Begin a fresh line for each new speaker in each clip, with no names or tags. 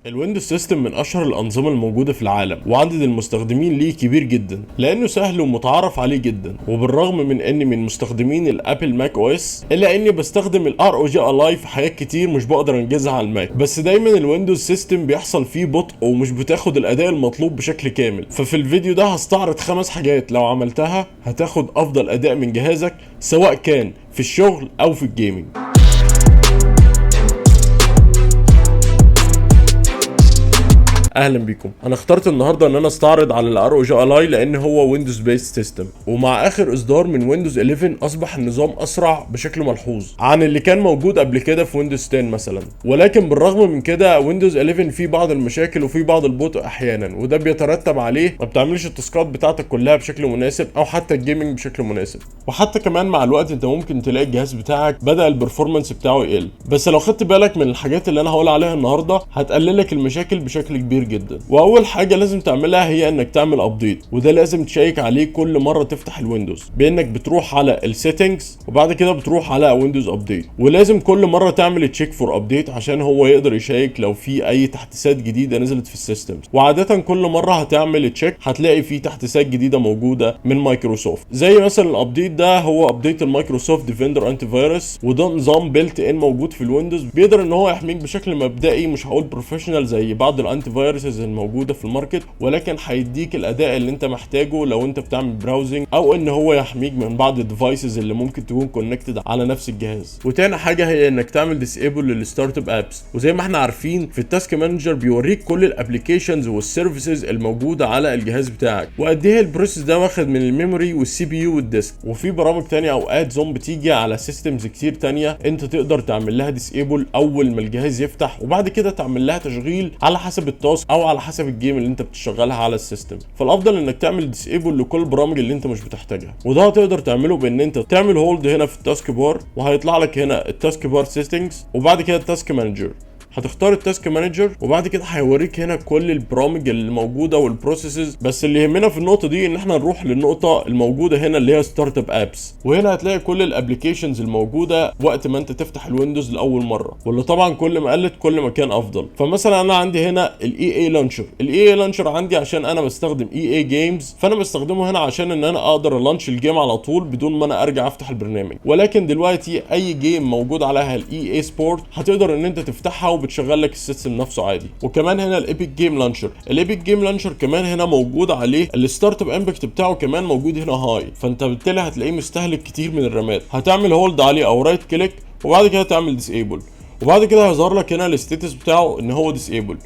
ال Windows system من اشهر الانظمة الموجودة في العالم، وعدد المستخدمين ليه كبير جدا لانه سهل ومتعارف عليه جدا. وبالرغم من اني من مستخدمين ال Apple Mac OS، الا اني بستخدم ال ROG Ally في حاجات كتير مش بقدر انجزها على ال Mac. بس دايما ال Windows system بيحصل فيه بطء ومش بتاخد الاداء المطلوب بشكل كامل. ففي الفيديو ده هستعرض 5 حاجات لو عملتها هتاخد افضل اداء من جهازك، سواء كان في الشغل او في ال gaming. اهلا بيكم. انا اخترت النهارده ان انا استعرض على ال ROG Ally لان هو Windows based system، ومع اخر اصدار من Windows 11 اصبح النظام اسرع بشكل ملحوظ عن اللي كان موجود قبل كده في Windows 10 مثلا. ولكن بالرغم من كده Windows 11 فيه بعض المشاكل وفيه بعض البطء احيانا، وده بيترتب عليه ما بتعملش ال task ات بتاعتك كلها بشكل مناسب او حتى ال gaming بشكل مناسب. وحتى كمان مع الوقت انت ممكن تلاقي الجهاز بتاعك بدا ال performance بتاعه يقل. بس لو خدت بالك من الحاجات اللي انا هقول عليها النهارده هتقللك المشاكل بشكل كبير جدا. واول حاجة لازم تعملها هي انك تعمل update، وده لازم تشيك عليه كل مرة تفتح ال Windows، بانك بتروح على ال settings وبعد كده بتروح على Windows update، ولازم كل مرة تعمل check for update عشان هو يقدر يشيك لو في اي تحديثات جديدة نزلت في ال system. وعاده كل مرة هتعمل check هتلاقي في تحديثات جديدة موجودة من مايكروسوفت، زي مثلا ال update ده هو update ال Microsoft Defender Antivirus، وده نظام built in موجود في ال Windows بيقدر ان هو يحميك بشكل مبدئي، مش هقول professional زي بعض ال antiviruses الموجودة في ال market، ولكن هيديك الاداء اللي انت محتاجه لو انت بتعمل browsing، او ان هو يحميك من بعض ال devices اللي ممكن تكون connected على نفس الجهاز. وتاني حاجة هي انك تعمل disable لل startup apps، وزي ما احنا عارفين في ال task manager بيوريك كل ال applications وال services الموجودة على الجهاز بتاعك، وقد ايه ال process ده واخد من ال memory وال CPU وال disk. وفي برامج تانية او add-ons بتيجي على systems كتير تانية انت تقدر تعمل لها disable اول ما الجهاز يفتح، وبعد كده تعمل لها تشغيل على حسب ال task او على حسب ال game اللي انت بتشغلها على ال system. فالافضل انك تعمل disable لكل البرامج اللي انت مش بتحتاجها، وده هتقدر تعمله بان انت تعمل hold هنا في ال task bar، وهيطلع لك هنا ال task bar settings، وبعد كده ال task manager. هتختار ال task manager وبعد كده هيوريك هنا كل البرامج اللي موجودة وال processes. بس اللي يهمنا في النقطة دي ان احنا نروح للنقطة الموجودة هنا اللي هي startup apps، وهنا هتلاقي كل ال applications الموجودة وقت ما انت تفتح ال Windows لاول مره، واللي طبعا كل ما قلت كل ما كان افضل. فمثلا انا عندي هنا ال EA launcher. ال EA launcher عندي عشان انا بستخدم EA Games، فانا بستخدمه هنا عشان ان انا اقدر ا launch ال game على طول بدون ما انا ارجع افتح البرنامج. ولكن دلوقتي اي game موجود عليها ال EA Sport هتقدر ان انت تفتحها وبتشغل لك ال system نفسه عادي. وكمان هنا ال Epic Game Launcher، ال Epic Game Launcher كمان هنا موجود عليه ال startup impact بتاعه كمان موجود هنا high، فانت بالتالي هتلاقيه مستهلك كتير من الرامات. هتعمل hold عليه او right click وبعد كده تعمل disable، وبعد كده هيظهر لك هنا ال status بتاعه ان هو disable.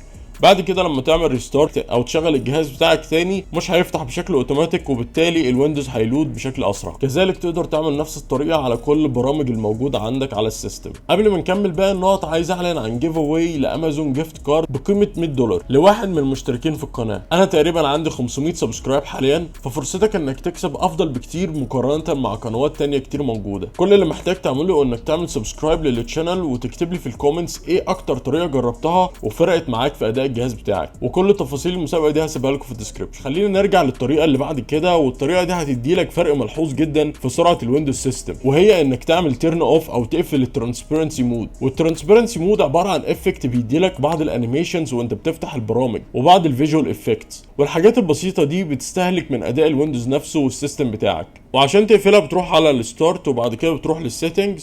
بعد كده لما تعمل restart او تشغل الجهاز بتاعك تاني مش هيفتح بشكل اوتوماتيك، وبالتالي ال Windows هي load بشكل اسرع. كذلك تقدر تعمل نفس الطريقة على كل البرامج الموجودة عندك على ال system. قبل ما نكمل باقي النقط عايز اعلن عن giveaway ل Amazon gift card بقيمة $100 لواحد من المشتركين في القناة. انا تقريبا عندي 500 subscribe حاليا، ففرصتك انك تكسب افضل بكتير مقارنة مع قنوات تانية كتير موجودة. كل اللي محتاج تعمله انك تعمل subscribe لل channel وتكتب لي في ال comments ايه اكتر طريقه جربتها وفرقت معاك في اداء الجهاز بتاعك، وكل تفاصيل المسابقة دي هسيبها لكم في ال description. خلينا نرجع للطريقة اللي بعد كده، والطريقة دي هتدي لك فرق ملحوظ جدا في سرعة ال Windows system، وهي انك تعمل turn off او تقفل ال transparency mode. وال transparency mode عبارة عن effect بيدي لك بعض ال animations وانت بتفتح البرامج وبعض ال visual effects، والحاجات البسيطة دي بتستهلك من اداء ال Windows نفسه وال system بتاعك. وعشان تقفلها بتروح على ال start وبعد كده بتروح لل settings،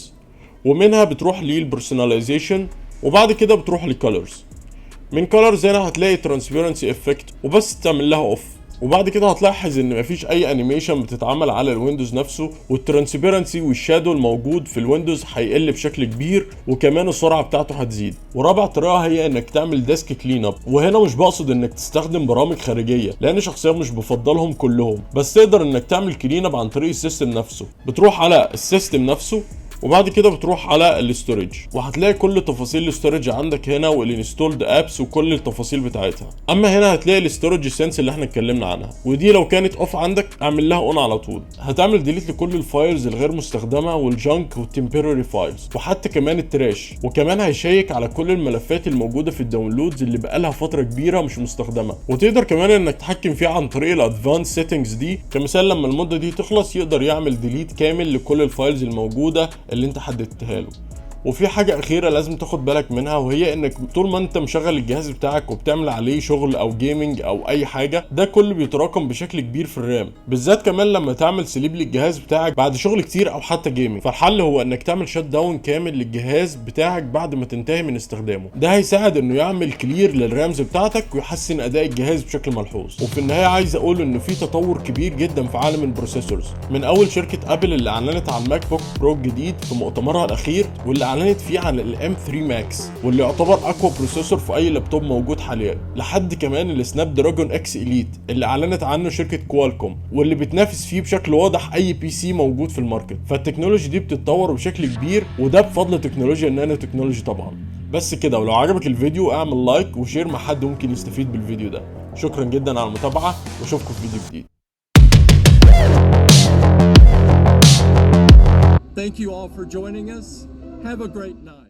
ومنها بتروح لل personalization، وبعد كده بتروح لل colors. من colors هنا هتلاقي transparency effect وبس تعمل لها off، وبعد كده هتلاحظ ان مفيش اي animation بتتعمل على ال Windows نفسه، وال transparency وال shadow الموجود في ال Windows هيقل بشكل كبير، وكمان السرعة بتاعته هتزيد. ورابع طريقه هي انك تعمل disk clean up، وهنا مش بقصد انك تستخدم برامج خارجية لان شخصيا مش بفضلهم كلهم، بس تقدر انك تعمل clean up عن طريق ال system نفسه. بتروح على ال system نفسه وبعد كده بتروح على ال storage، وهتلاقي كل تفاصيل ال storage عندك هنا وال installed apps وكل التفاصيل بتاعتها. اما هنا هتلاقي ال storage sense اللي احنا اتكلمنا عنها، ودي لو كانت off عندك اعمل لها on على طول. هتعمل delete لكل ال files الغير مستخدمة وال junk وال temporary files وحتى كمان ال trash، وكمان هيشيك على كل الملفات الموجودة في ال downloads اللي بقالها فترة كبيرة مش مستخدمه. وتقدر كمان انك تتحكم فيها عن طريق ال advanced settings دي، كمثال لما المدة دي تخلص يقدر يعمل delete كامل لكل ال files الموجودة اللي انت حددتها له. وفي حاجة اخيرة لازم تاخد بالك منها، وهي انك طول ما انت مشغل الجهاز بتاعك وبتعمل عليه شغل او gaming او اي حاجه، ده كله بيتراكم بشكل كبير في ال RAM، بالذات كمان لما تعمل sleep للجهاز بتاعك بعد شغل كتير او حتى gaming. فالحل هو انك تعمل shut down كامل للجهاز بتاعك بعد ما تنتهي من استخدامه. ده هيساعد انه يعمل clear لل RAMs بتاعتك ويحسن اداء الجهاز بشكل ملحوظ. وفي النهاية عايز اقول انه في تطور كبير جدا في عالم ال processors، من اول شركة ابل اللي اعلنت عن MacBook Pro الجديد في مؤتمرها الاخير، واللي اعلنت فيه عن ال M3 Max، واللي يعتبر اقوى processor في اي لابتوب موجود حاليا، لحد كمان ال Snapdragon X Elite اللي اعلنت عنه شركة كوالكوم، واللي بتنافس فيه بشكل واضح اي PC موجود في ال market. فال technology دي بتتطور بشكل كبير، وده بفضل تكنولوجيا النانو تكنولوجي طبعا. بس كده، ولو عجبك الفيديو اعمل like و share مع حد ممكن يستفيد بالفيديو ده. شكرا جدا على المتابعة، واشوفكم في فيديو جديد.
Thank you all for joining us. Have a great night.